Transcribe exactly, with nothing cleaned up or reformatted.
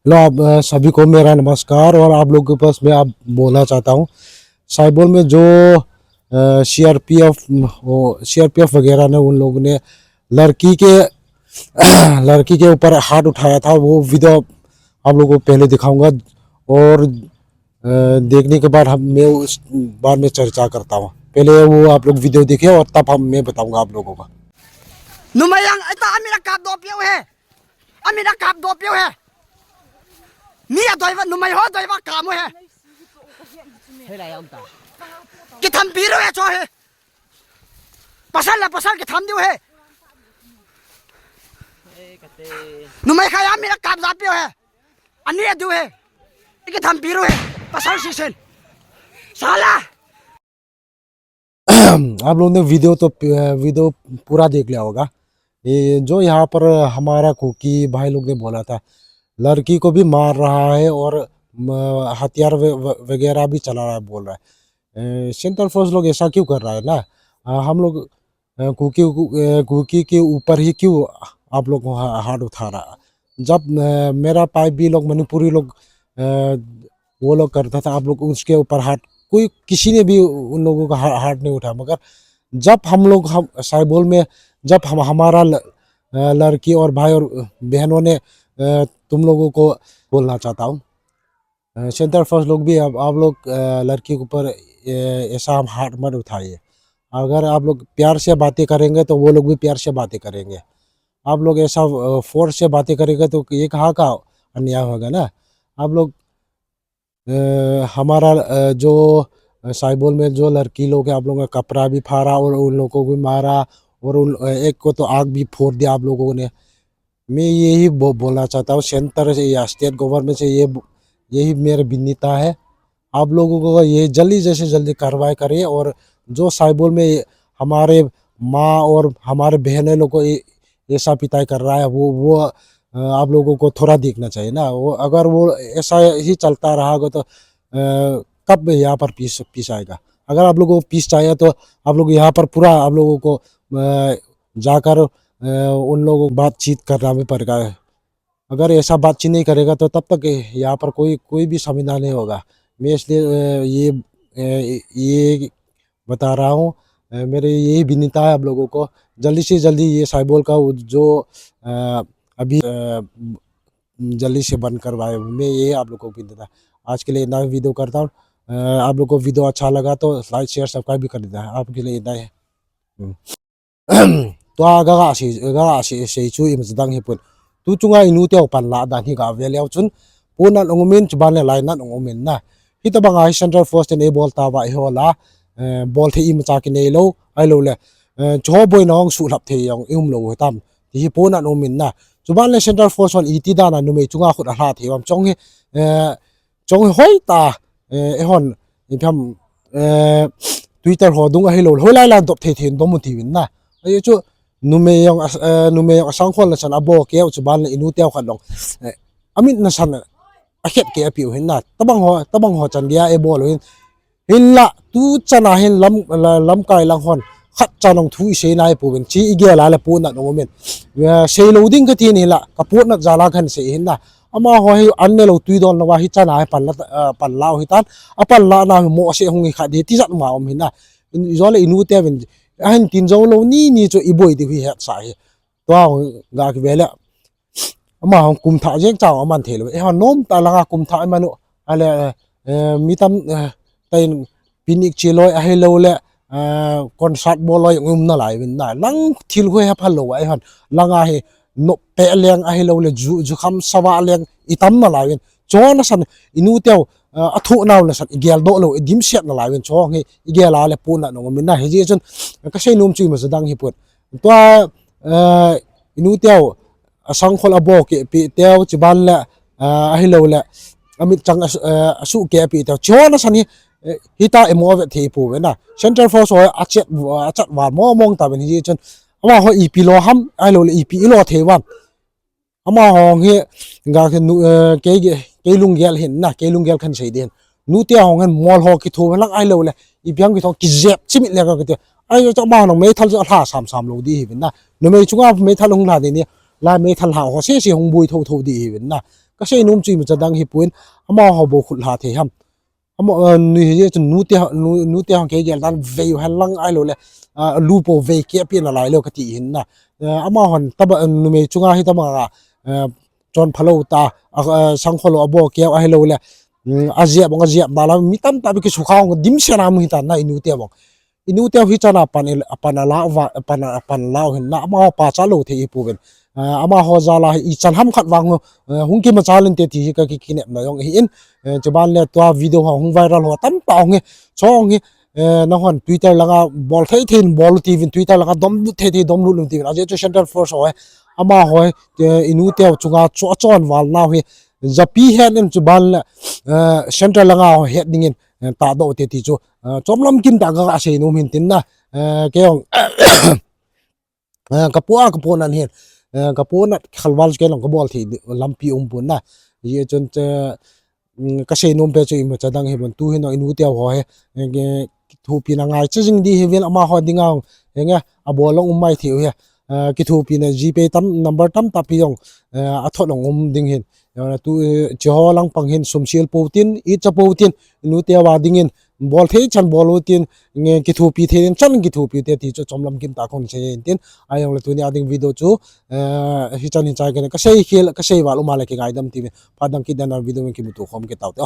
हेलो, आप, अ, सभी को मेरा नमस्कार। और आप लोगों के पास मैं आप बोलना चाहता हूँ, साइबोल में जो, अ, सीआरपीएफ, ओ, सीआरपीएफ वगैरह ने, उन लोगों ने लड़की के लड़की के ऊपर हाथ उठाया था, वो वीडियो आप लोगों को पहले दिखाऊंगा। और, अ, देखने के बाद हम, मैं उस बाद में चर्चा करता हूँ। पहले वो आप लोग वीडियो देखें और तब हम, मैं बताऊंगा आप लोगों को। Numei jong, aita, amina kapdoh piu he. Amina kapdoh piu he. Mi adoi va, numei ho doi va kamu he. Kitham piu he cho he. Pasal la pasal kitham diu he. Numei khat amina kapdoh piu he. Ani adiu he. Ikitham piu he. Pasal sisen. Sala. आप लोग ने वीडियो तो, अ, वीडियो पूरा देख लिया होगा। ये जो यहाँ पर हमारा कुकी भाई लोग ने बोला था, लड़की को भी मार रहा है और, म, हथियार व-, व-, वगैरह भी चला रहा है, बोल रहा है। अ, सेंट्रल फोर्स लोग ऐसा क्यों कर रहा है ना? अ, हम लोग, अ, कुकी, कु-, अ, कुकी के ऊपर ही क्यों आप लोग को हा-, हाथ उठा रहा? जब, अ, मेरा पाई भी लोग, मणिपुरी लोग, अ, वो लोग करता था, आप लोग उसके ऊपर हाथ, कोई, किसी ने भी उन लोगों का हा-, हाथ नहीं उठाया। मगर जब हम लोग, हम साइबोल में, जब हम, हमारा ल-, अ, लड़की और भाई और बहनों ने, अ, तुम लोगों को बोलना चाहता हूँ, अ, सेंट्रल फोर्स लोग भी, आप, आप लोग, अ, लड़की के ऊपर, अ, ऐसा हम हाथ मत उठाइए। अगर आप लोग प्यार से बातें करेंगे तो वो लोग भी प्यार से बातें करेंगे। आप लोग ऐसा, अ, फोर्स से बातें करेंगे तो ये कहाँ का अन्याय होगा ना? आप लोग, अ, हमारा, अ, जो, अ, साइबोल में जो लड़की लोग हैं, आप लोगों का कपड़ा भी फाड़ा और उन लोगों को भी मारा और उन, अ, एक को तो आँख भी फोड़ दिया आप लोगों ने। मैं यही बो-, बोलना चाहता हूँ, सेंटर से या स्टेट गवर्नमेंट से ये ब-, यही मेरा विनती है, आप लोगों को ये जल्दी से जल्दी कार्रवाई करें और जो साइबोल में हमारे माँ और हमारे बहनें लोग को ये, ऐसा पिटाई कर रहा है, वो, वो, अ, आप लोगों को थोड़ा देखना चाहिए ना। वो, अगर वो ऐसा ही चलता रहा तो, अ, कब यहाँ पर पीस, पीस आएगा? अगर आप लोगों को पीस चाहिए तो आप लोग यहाँ पर पूरा आप लोगों को, अ, जाकर, अ, उन लोगों को बातचीत करना भी पड़ेगा। अगर ऐसा बातचीत नहीं करेगा तो तब तक यहाँ पर कोई, कोई भी समाधान नहीं होगा। मैं इसलिए, अ, ये, अ, ये बता रहा हूँ, अ, मेरे यही विनती है आप लोगों को, जल्दी से जल्दी ये साइबोल का वो जो, अ, अभी, अ, जल्दी से बंद करवाए, मैं ये आप लोगों को विनती था। आज के लिए इतना वीडियो करता हूँ। अ, आप लोग को वीडियो अच्छा लगा तो लाइक, शेयर, सब्सक्राइब भी कर देना। आपके लिए इतना ही। हम्म। Tua ga, ga sei, ga sei, sei chu ima chadang hi pon. Tu chunga inu teu panla dan hi ga ve leu chun, ponat ong umin, chuban le lainat ong umin na. Hitabanga hi Central Force ten ei bol tauva eiho la, eh, bol thei imacha kinei lou, ahilou le, eh, chuho boina ong suhlhap thei ong i um lou hitam. Ti hi ponat ong umin na. Chuban le Central Force hon iti dana numei chunga khut alha thei uvam, chong hi, eh, chong hi hoitah, eh, eihon, ipi ham, eh, Twitter ho dung ahilou le, hoilai lai dop thei thei in dom u tiuvin na. Ahi chu, numei jong a, eh, numei jong asangkhol nasan a bol keu, chuban le inu teu khat long, eh, amit nasan a khet keu apiu hin na. Tabang ho, tabang ho chan dia ei bol u hin. Hinla, tu chana hin lam, la, lamkai lang hon, khat chan ong thu i sei nai pouvin, chi i gel a le ponat ong umin. Eh, sei lou ding kati ni la, ka ponat jal a kahin sei hin na. Amaho hi an ne lou tui don lou a hi chana hi panla, eh, panla u hitan. A panla na hi mohseh hung hi kha di ti jat ma um hin na. In, ijole inu teuvin, ahin tin jou lou ni ni chu i boi diu hi hetsah hi. Tua hung ga kive le. Amahon kum thah jeng chang aman thei lou. Eihon nomtah langa kum thah i man u. Ale, eh, mi tam, eh, tain picnic che loi ahilou le, eh, concert bol loi um nalai uvin na. Lang thil hoi hepha lou a eihon. Langa hi nop peh leng ahilou le ju, jukham sava leng i tam nalai uvin. Chon nasan inu teu, eh, a thoh nau nasan i geldoh lou, i dimset nalai uvin. Chon hi i gel a le ponat ong umin na. Hijeh chun ka sei nom chu ima chadang hi pon. Tua, eh, inu teu, asangkhol a bol keh pi teu, chuban le, eh, ahilou le, amit chang a, eh, asuh keh pi teu. Chon nasan hi, eh, hita i mo ve thei pouve na. Central Force ho achet, achat val mo mong tauvin hijeh chun. Amaho ipi lo ham, ahilou le ipi i lo thei uvam. Amaho hi, ga khe nu, eh, kei ge, kei lunggel hin na, kei lunggel kahin sei din. Nu te ho hin mol ho kitho lang ahilou le, ipi ham kitho kijep chimit le ka kiti. Ahi chu amaho meithal chu alha sam sam lou di hiuvin na. Numei chunga meithal hung lha di ni, la meithal lha ho sese hung boi tho tho di hiuvin na. Kasei nom chu imacha dang hipon, amaho bou khut lha thei ham. Ama, eh, nu hi chu nute, nu, nute hon kei gel dan vei u hen lang ahilou le, ah, lu po vei keh pi nalai lou kati hin na. Eh, amahon taba, eh, numei chunga hi taba, eh, chon phalou ta, a, a, sang kholou a bol keu ahilou le, mm, a jep bang a jep na la, mi tamtah pi kisukha hung dimset na mu hitan na inute bang. Inute hi chan a pan, a pan a la va, a pan a, a pan la hin na amaho pachat lou thei ipu ven. Ah, amaho jal a hi ichan ham khat vang ho, eh, hung kimachal inte ti hi ka ki, kinepna jong hi in, eh, chuban le tua video ho hung viral ho tamtah hung hi, chong hi, eh, nahon Twitter langa bol thei thei in bol u tivin Twitter langa dom lut thei thei dom lut u tivin. Ajeh chu Central Force ho hi, amaho hi, eh, inute chunga chu achon val nau hi, japi het in chuban le, eh, Central langa ho het dingin, eh, tahdoh te ti chu, eh, chomlam kim tah ka, ka sei nom hin tin na, eh, kei jong, eh, ka po a, ka po nan hin, eh, ka po nat khalval kei jong ka bol thei di, lampi um pon na. Hijeh chun che, mm, ka sei nom pen chu imacha dang hipon tu hin inute ho hi, eh, ke, kithopina ngaicha jing di hi ven amaho dinga, eh, nge, a bol long um mai thei u hi, eh, kithopina GPay tam, number tamtah pi jong, eh, a thot long um ding hin. Eh, tu, eh, cheho lang pang hin sum sil pou tin, icha pou tin, inute va dingin, bol thei chan bol u tin, nge kithopi thei in chan kithopi u te ti chu chomlam kim tah kon sei in tin, ahi jong le tuni a ding video chu, eh, hichan hin chai kei in ka sei khel, ka sei val um a le kingaidam tivin, phat dang kit dan a video in kimuto khom kit tau te.